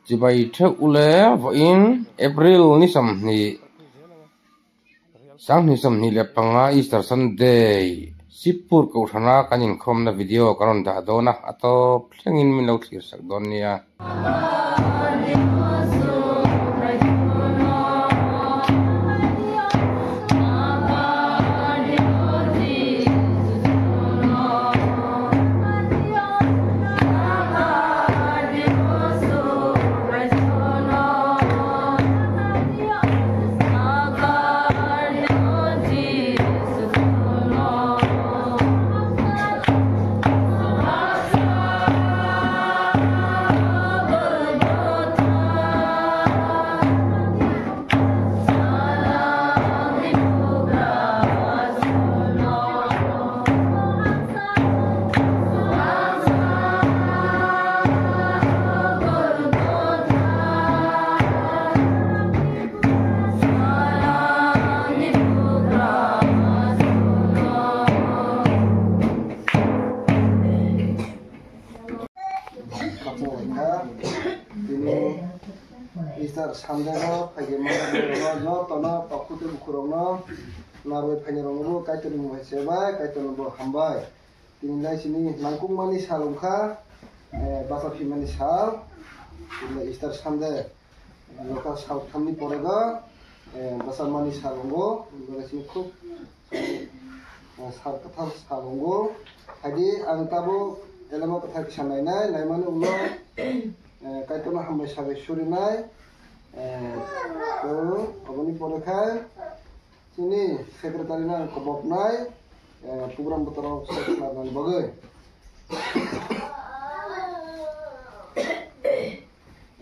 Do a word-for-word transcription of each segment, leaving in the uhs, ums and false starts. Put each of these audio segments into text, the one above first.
Chibai the ule bo in April ni som hni, sang hni som hni le panga Easter Sunday, Sipur Kauthana kanin khomna video karon da dona ato phlengin min lo thlir sak don nia. Tini Easter Sunday no phaikhe mangkha jotono pakhuk tei bukhurokno narwui phainairokno bo Kaitorni mung bai sebai, Kaitorno bo hambai. Tini lai sini nangkukmani sal wngkha, eh, basa phimani sal, tini lai Easter Sunday. Loka sal thamni porego, eh, bwsarmani sal wngo, bwsarmani khub, eh, sal kwthar sal wngo. Haidi ang tabuk elema kwthar kisa nainai, naimani ulo, eh, Kaitorno hambai sabai surinai, eh, to aboni pore khai chini secretary no ang koboknai, eh, program bwtaro swk khlaimanani bagwi.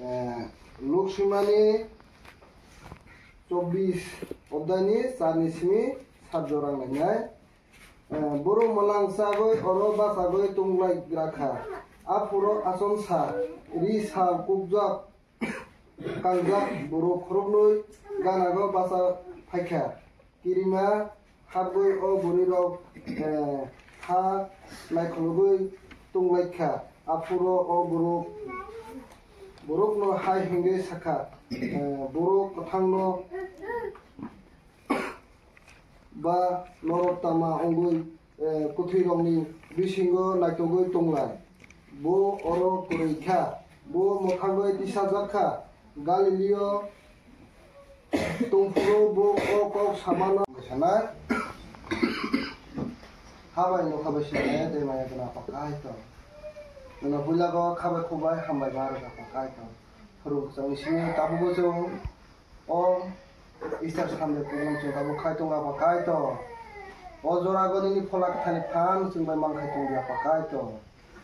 Eh, Luk swimani chobbish odhyayni charni simi sat jora wnglainai. Eh, borok mwlang chagwi oro bachagwi tonglaigrakha. Aphuru achomsa ri sal kukjak kangjak borok khoroknwi ganago bacha phaikha. Kirima hapgwi o bwrwirok, eh, ha naikhologwi tonglaikha. Aphuru o borok, borokno hai hwnwi sakha, eh, borok kwthangno ba norok tama wngwi, eh, kwthwirokni bisingo naitugwi tonglai. Bo oro kwrwi kha, bo mwkhangwi tisajak kha. Galilio tongphuru bo o kok samano sanai. Habai no khabai sene de maya gana pakai to. Nono puila go khabai khubai hambai ba rwkha pakai to. Phuru chwng sini tabukbo chwng o Easter Sunday program chwng tabuk khai tongo Apha Kaitor. O jora go nini phola kwthani phan chwng bai man khai tongdi Apha Kaitor.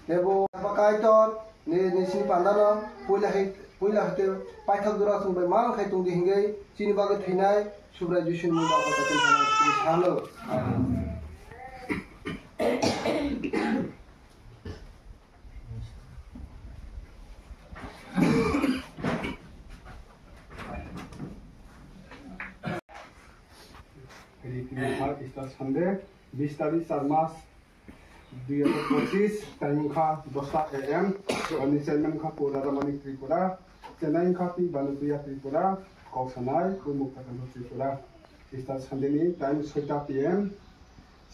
Tebo Apha Kaitor ni, ni sini pandano puila hai, puila hate paithak jora chwng bai man khai tongdi hingwi chini bagwi thwinai Subrai Jisuni mungwi Apha Kaitor ni salo. Tini kha Easter Sunday, bis tarik char mas dui hajar pochis, time wngkha dosta A M, ani chairman wngkha Pu Radha Manik Tripura, chenai wngkha Pi Banupriya Tripura, kok sanai Pu Mukta Kanta Tripura. Easter Sunday ni time soita P M,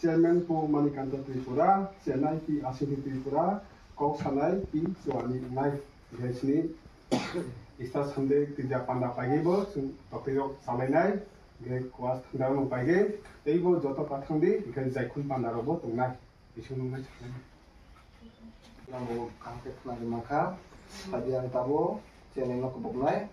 chairman Pu Manikanta Tripura, chenai Pi Aswini Tripura, kok sanai Pi Chuani Nai. Hingke chini Easter Sunday twija panda paigwi bo chwng tokti rok salainai, hingke kwas thangda rok paigwi teibo joto pathangdi, hingke jaikhun panda rok bo tongnai. Bising nung nai salainai. Nang bo kaham khe khwnai mankha, sadi ang tabo channel no kubuknai.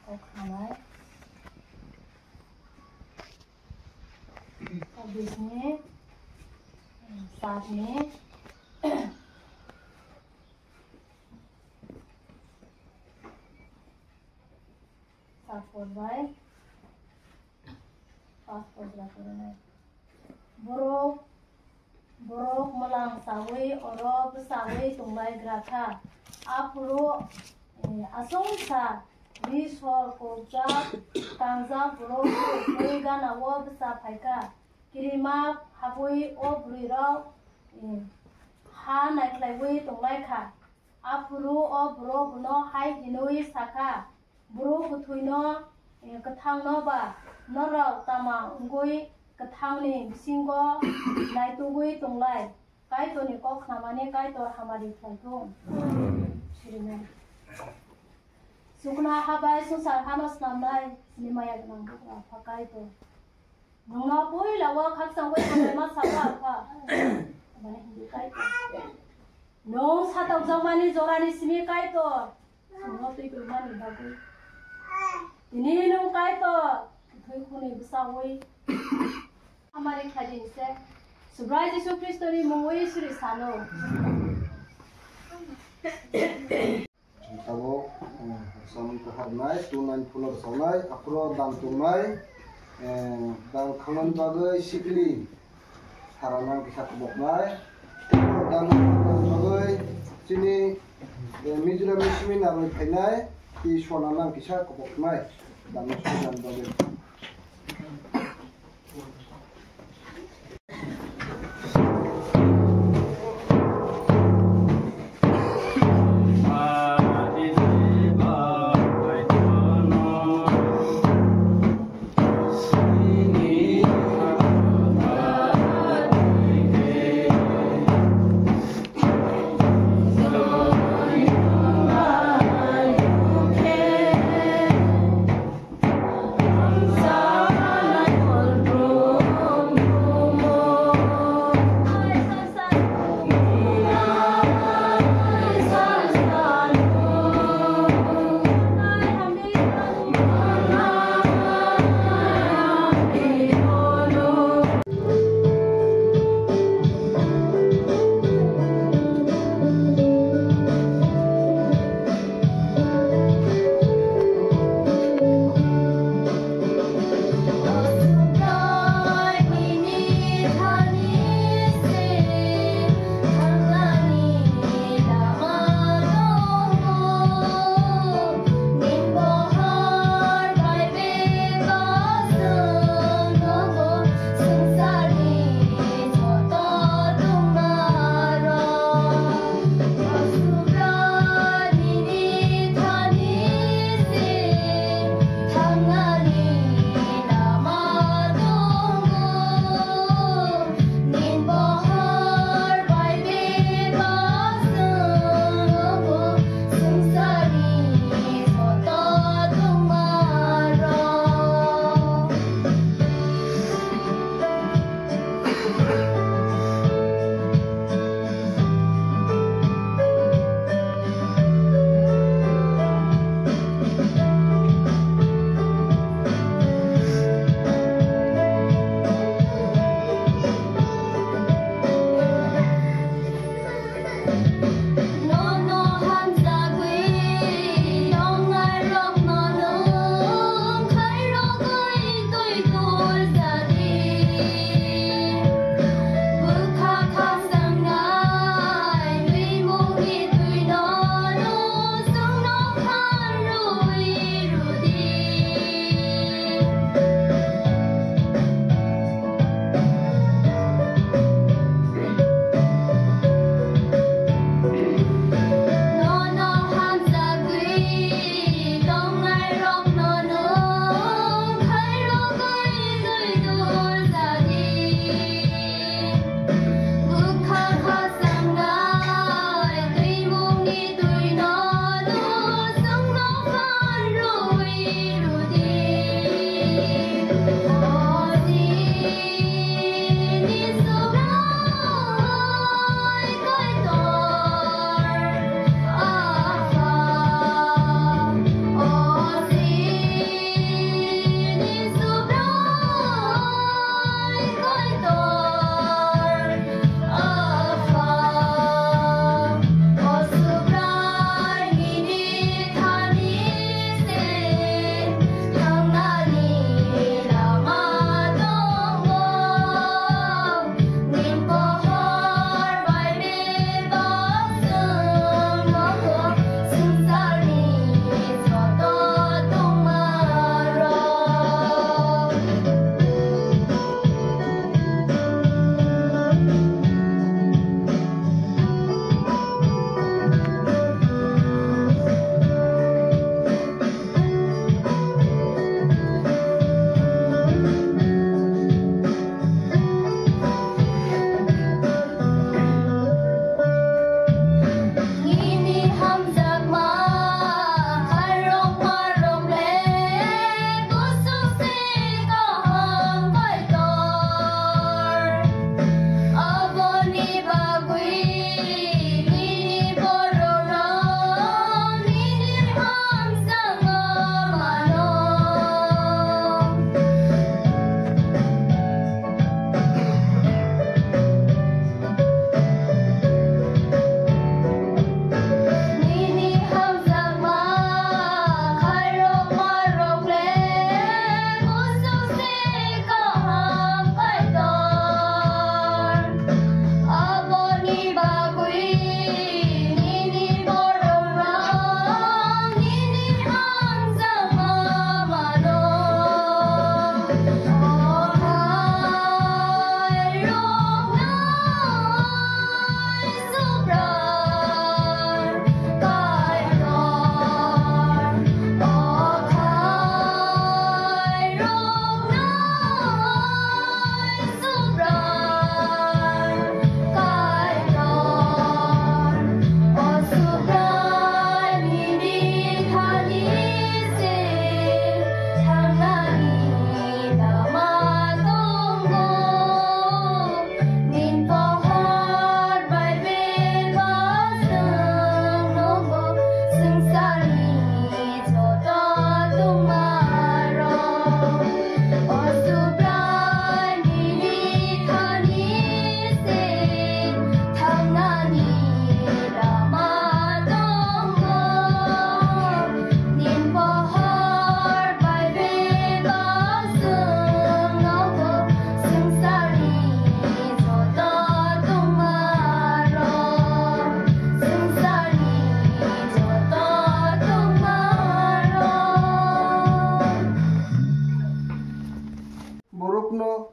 Kok sanai. Chobbish ni, sat ni, sat por bai. Passport rok rwnai. Borok, borok mwlang chawi oro bwchawi tonglai gra kha. Aphuru, eh, aswk sa ri sor kokjak Tangjak borok bui gana-o bwsa phai kha. Kirima habwi o bwrwirok, eh, ha naikhlaiwi tonglai kha. Aphuru o borok bono hai hwnwi sa kha, "Borok kwthwino, eh, kwthangno ba norok tama wngwi kwthangni bisingo naitugwi tonglai?" Kaitorni kok khnamani Kaitor hamari khlai thung. Sirinai. Chuknoha bai swngchar hano snamnai chini maya gwnang Bugra Apha Kaitor. Nwngno puila o khakchangwi hamlaima sabo Apha. Mane hindi Kaitor. Nwng satokjakmani jorani simi Kaitor. Chwngno twi kwrwngmani bagwi. Tini nwng Kaitor, kwthwi khunui bwchaui hamari khlai di se. Subrai Jisu Khristoni mungwi suri salo. Tabuk, um, sam kaharnai, tunai phulo rwchapnai, aphuru dan tongnai, eh, dan khangnani bagwi sikli. Sara nang kisa kubuknai. Dan bagwi chini, eh, Mizoram ni simi narwk khainai, tei sona nang kisa kubuknai. Dan sona bagwi.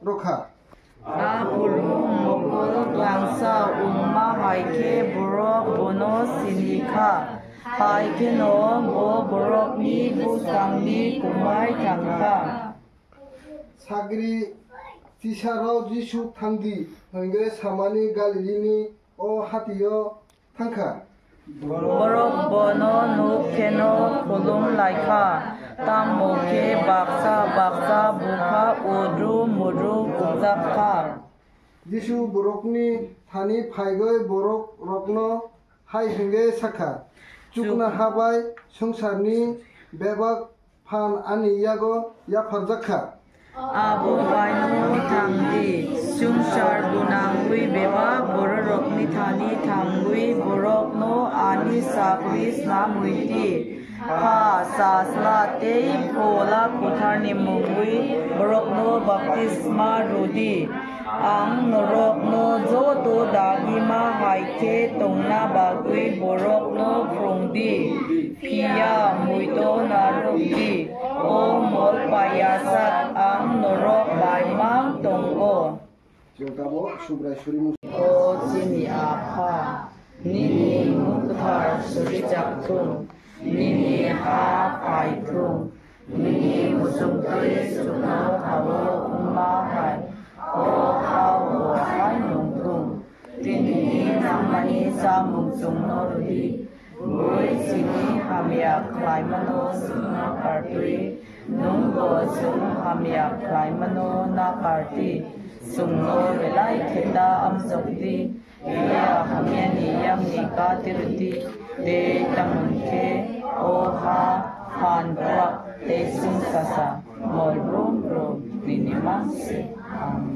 rw kha. A borok mokol twlangsa wngma hai khe borok bono sini kha, hai kheno bo borokni bwskangni kwmai thang kha. Sagri tisarok Jisu thang di hwnwi samani Galilini o hatio thang kha. Borok bono nuk kheno khulum lai kha, tamo khe baksa baksa bupha udru mudru gubjak kha. Jisu borokni thani phaigwi borokrokno hai hwnwi sa kha, "Chuknoha bai swngcharni bebak phan ani yago yapharjak kha." Abo baino thang di, swngchar gwnangwi bebak bororokni thani thangwi borokno ani sagri snamwi di. Pha, Sajla tei Phola Kwtharni mungwi borokno baptisma rw di. Ang norokno joto dagima hai khe tongna bagwi borokno phrwng di. Phiya muitu narwk di, o mol paiya sak ang norok bai mang tongo. Chwng tabuk Subrai suri mung. O chini Apha, nini mung kwthar surijak thung, nini ha phai thung, nini muchungtwi chuknoha-o wngma hai o ha-o hai nung thung. Tinini nangmani chamung chwngno rw di. Bui chini hamya khlaimano chwngno kartwi, nwngbo chwng hamya khlaimano nakardi. Chwngno belai khe ta amjokdi, phiya hamyani yakni kati rwdi, tei tamoni khe o ha phan kwrak tei chwngsasa mol brum brum nini mang se. Amen.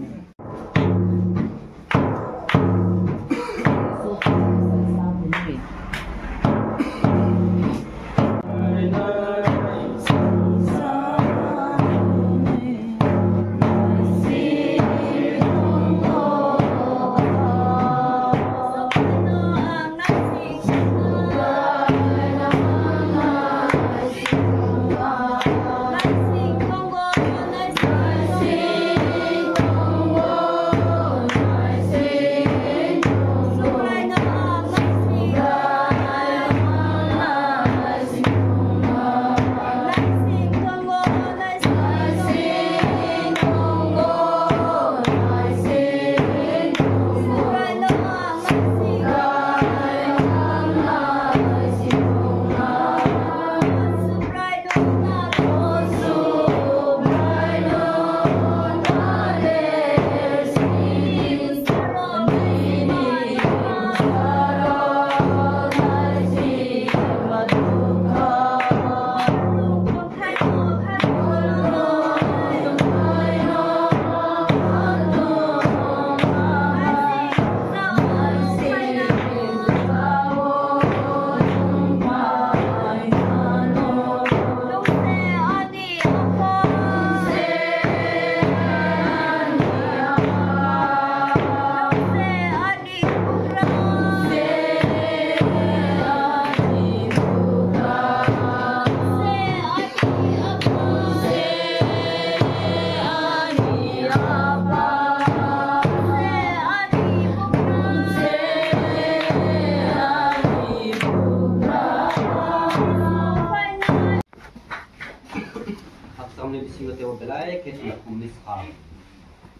Khakchangni bisingo teibo belai khe chwng khumni sal.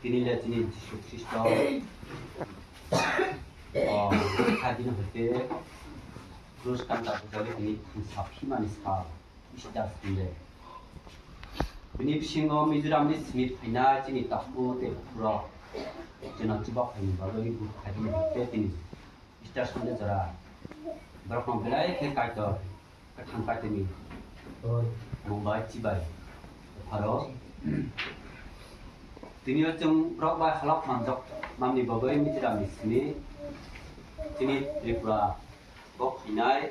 Tini le chini Jisu Khristo, o, kha dini hoite krus kanta bujagwi tini thangsa phimani sal, Easter Sunday. Bini bisingo Mizoramni simi phainai chini takhuk tei bukhurok chwngno chuba phaini bagwi bukhuk kha dini hoite tini Easter Sunday jora borokno belai khe Kaitor, kwthang Kaitorni mung bai chibai pharo. Tini o chwng borok bai halok manjak manni bagwi Mizoramni simi chini Tripura bo phainai,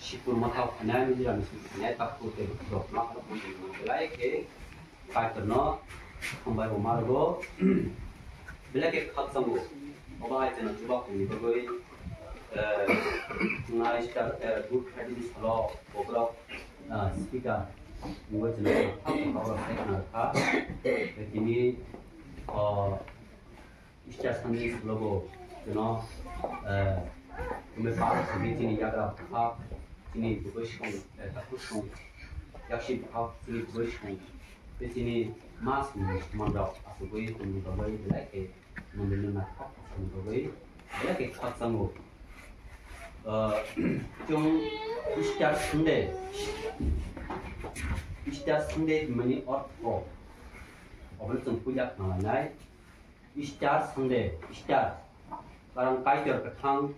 Sipur Motha phainai, Mizoramni simi phainai, takhuk tei bukhurok ma halok manjak belai khe Kaitorno hambai bo ma rwgo. Belai khe khakchango. Obo hai chwngno chuba phaini bagwi, eh, wngna Easter, eh, Good Friday ni salo boborok, ah, speaker Bo chwng kha, kha, kha, kha, kha. Tini, o, Easter Sunday slogo chwng, eh, kumi pa simi chini yagra bwkhak, chini bwbwi song, eh, takhuk song, yaksi bwkhak, chini bwbwi song, tei chini mas ni mondok asugwi tongni bagwi belai khe mondolni naithok asugwi belai khe khakchango. Eh, chwng Easter Sunday, Easter Sunday hwnmani ortho obono chwng puila khna lainai. Easter Sunday, Easter, karon Kaitor kwthang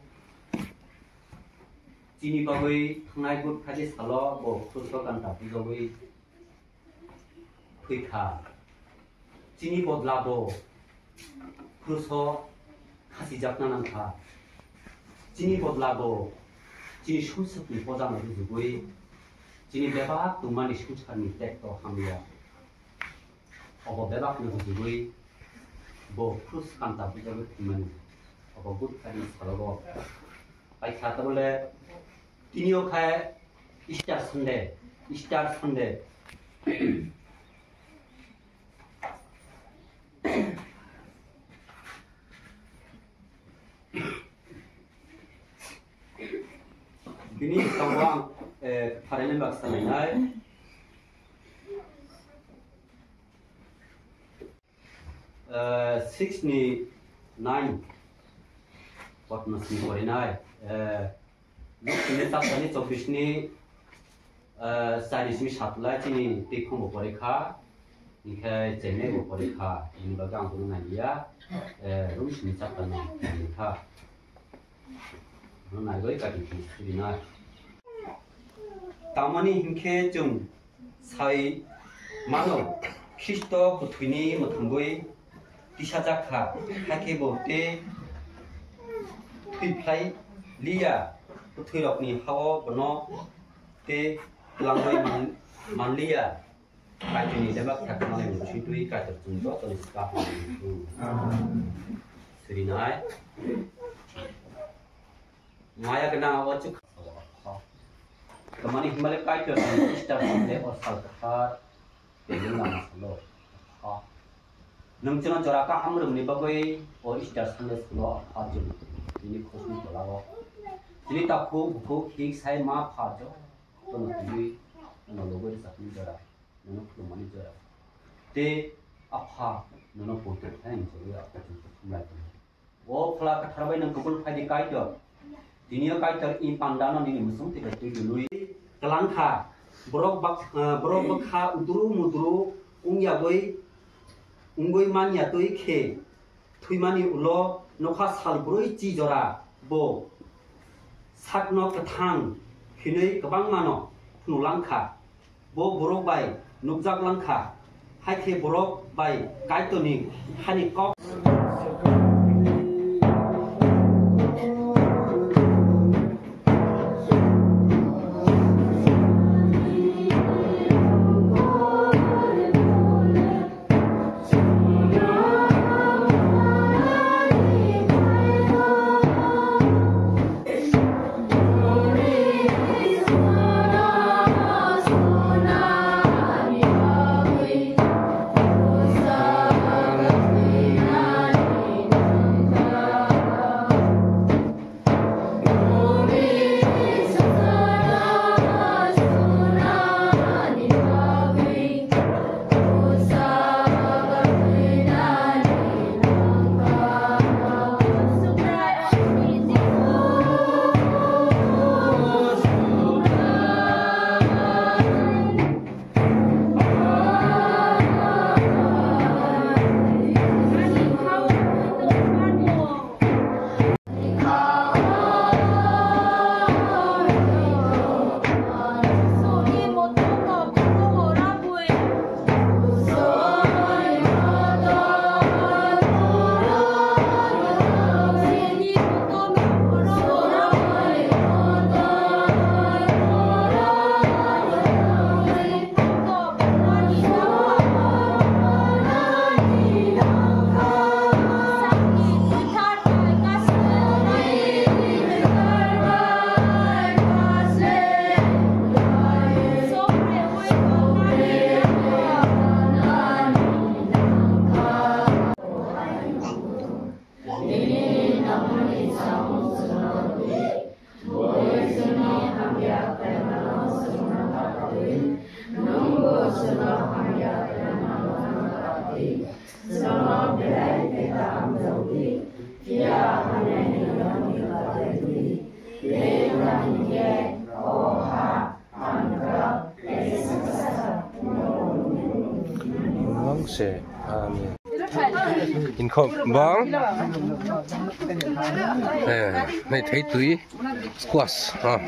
chini bagwi thangnai Good Friday salo bo kruso ganta bujogwi thwikha. Chini bodla bo kruso khasijakna nangkha. Chini bodla bo chini sumsokni pojano rujugwi chini bebak tongmani swngcharni tekto hamya. Obo bebakni rujugwi bo krus kanta bujagwi thwimani. Obo Good Friday salogo. Paikha tabole tini o khe Easter Sunday, Easter Sunday. Bini bwskango ang, eh, pharani baksa nainai. Eh, six ni nine. Potno sini porinai. Eh, Luk sini chapter ni chobbish ni, eh, chari simi satulai chini twikhong bo porikha. Hinkhe chengnai bo porikha. Ini bagwi ang bono naiya. Eh, Rom sini chapter ni kha. Bono naibai kati sini na. Tamoni hinkhe chwng sai mano, Khristo kwthwini mwthangwi tisajak kha, hakhe bo tei thwiphlai liya, kwthwirokni ha-o bono tei twlangwi man-, man liya. Kaitorni bebak kha khwnanai mung swi twi Kaitor chwng jotoni swkang hamjak. Sirinai. Maya gwnang abo chuk. Tamani himale Kaitor ni Easter Sunday o sal kwthar tei lama salo. Nwng chwngno jora kaham rwmani bagwi o Easter Sunday salo apha chwng nini khosni tolao. Chini takhuk bukhuk hik sai ma pha jotono twiwi nwng lobwi rwchapni jora, nwngno khulumani jora. Tei apha nwngno poito thai hinwi apha chwng khumlai tongo. O Phola Kwthar bai nwng kubul phai di Kaitor. Tini o Kaitor i pandano nini mwsung twi bai twi dului. Twlang kha. Borok bak-, eh, borok bwkha udru mudru wng yagwi, wngwi man ya twi khe thwimani ulo nokha sal brwi chi jora bo sakno kwthang hinwi kwbangmano phunuklang kha. Bo borok bai nukjak lang kha, hai khe borok bai Kaitorni hani kok. Se, amen. Inkhok bang. Eh, nai thai twi squash. Ah.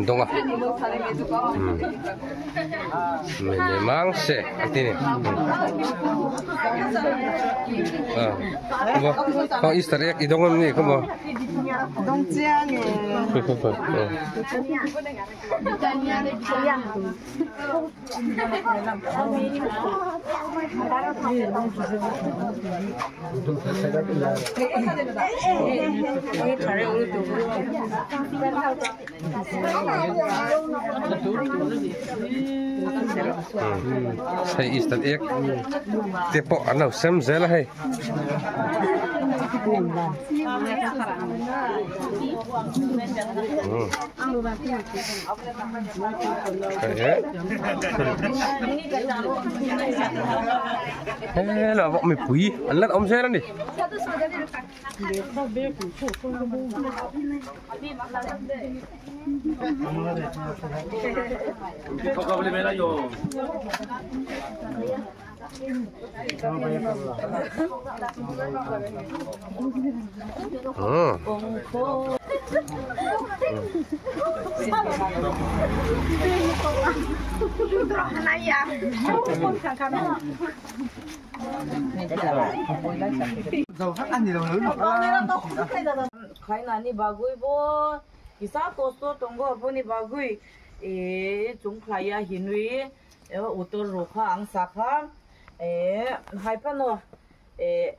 Donga. Hmm. Mene mang se, atini. Hmm. Ah. Kubo, kau Easter egg idong ni kubo. Dong chiang e. Kubo, kubo. Hmm. Hmm. Hei, Easter egg. Tepo anau sem zela hei. Hmm. Hei, hei. Hei, lo, bok mi pui. Anlat om saya ni. Hmm. Khlainani bagwi bo kisa kosto tongo, aboni bagwi, e, chwng khlaiya hinwi, e, utor rokha ang sakha, e, hai phano, e,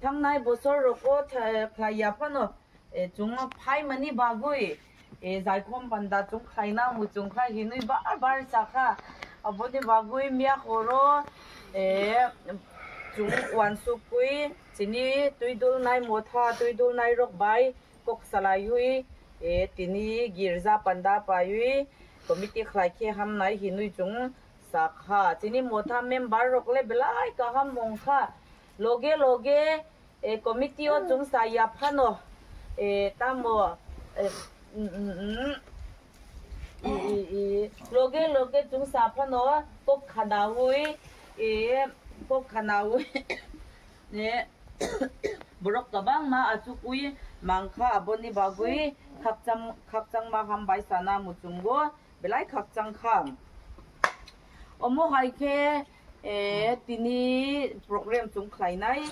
thangnai bosor roko tha-, khlaiya phano, e, chwng phaimani bagwi, e, jaikhom panda chwng khlaina muchungkha hinwi bar bar sakha, aboni bagwi miya horo, e, chwng uansukwi chini twidulnai motha twidulnai rok bai kok salaiwi, e, tini girja panda paiwi committee khlai khe hamnai hinwi chwng sakha. Chini motha member rok le belai kaham mungkha. Loge loge, e, committee o chwng saya phano, e, tamo, e, mm, mm, mm, i, i, i, loge loge chwng sa phano kok khanaui, e, kok khanaui, e, borok kwbangma achukwi mangkha, aboni bagwi khakchang, khakchangma hambai sana muchungo belai khakchang kha. Omo hai khe, eh, tini program chwng khlainai,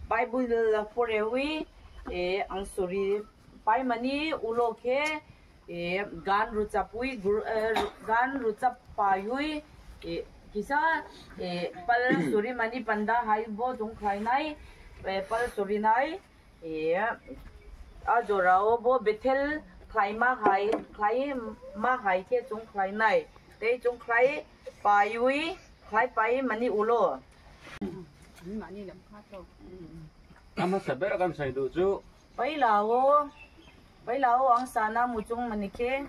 Bible porewi, eh, ang sori paimani ulo khe, eh, gan rwchapwi, gur-, eh, gan rwchap paiwi, eh, kisa, eh, pal sori mani panda hai bo chwng khlainai, eh, pal sorinai. E, a jorao bo Bethel khlaima hai, khlaima hai khe chwng khlainai. Tei chwng khlai paiwi, khlai pai mani ulo. Ama sa bera kan sai du chu. Pailao, pailao ang sana muchung mani khe.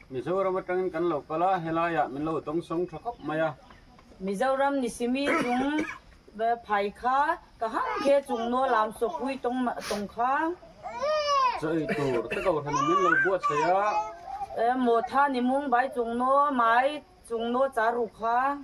Mizoram tangin kan lo kala helaya min lo tong song thakop maya. Mizoram ni simi chwng be phaikha, kaham khe chwngno lamsokwi tong, tongkha. Chai tur, tei kok thani min lo buat saya. E, motha ni mung bai chwngno mai, chwngno cha rukha.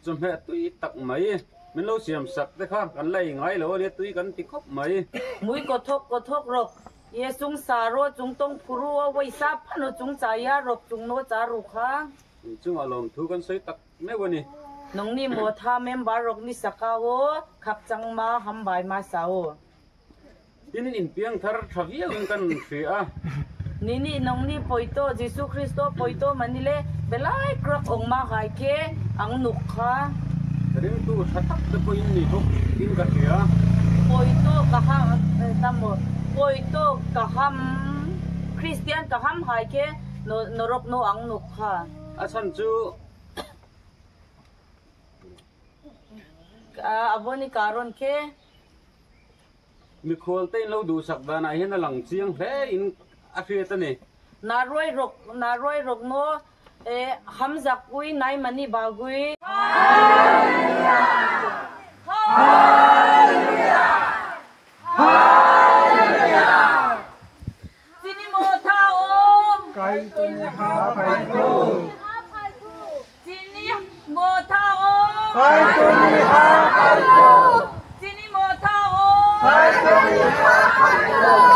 Chumhe twi tak mai, min lo siam sak te kha, kan lai ngai lo, ne twi kan ti khop mai. Mui kothok kothok rok, ye chwng sa ro, chwng tong phuru o, waisa phano chwng chaya rok, chwngno cha rukha. Chwng alom thu kan soi tak. Meboni. Nongni motha member rokni sakao khakchangma hambai ma sao. Tini in piang thar thabiya wng kan thri a. Nini nongni poito Jisu Khristo poito manile belai krok ongma hai khe ang nukha. Ring tu satak te ko in ni bok in ka thri a. Poito kaham, eh, tamo, poito kaham, Christian kaham hai khe no-, norok no ang nukha. Asan chu Ah, aboni karon khe. Mikhol tei lo du sak dana hian a lang chiang hle in a hriat a ni. Narwai rok, narwai rokno, eh, hamjakwi naimani bagwi. Chini motha o. Kaitorni ha phaikho. Chini Kaitorni ha khairok. Chini motha o. Kaitorni ha khairok.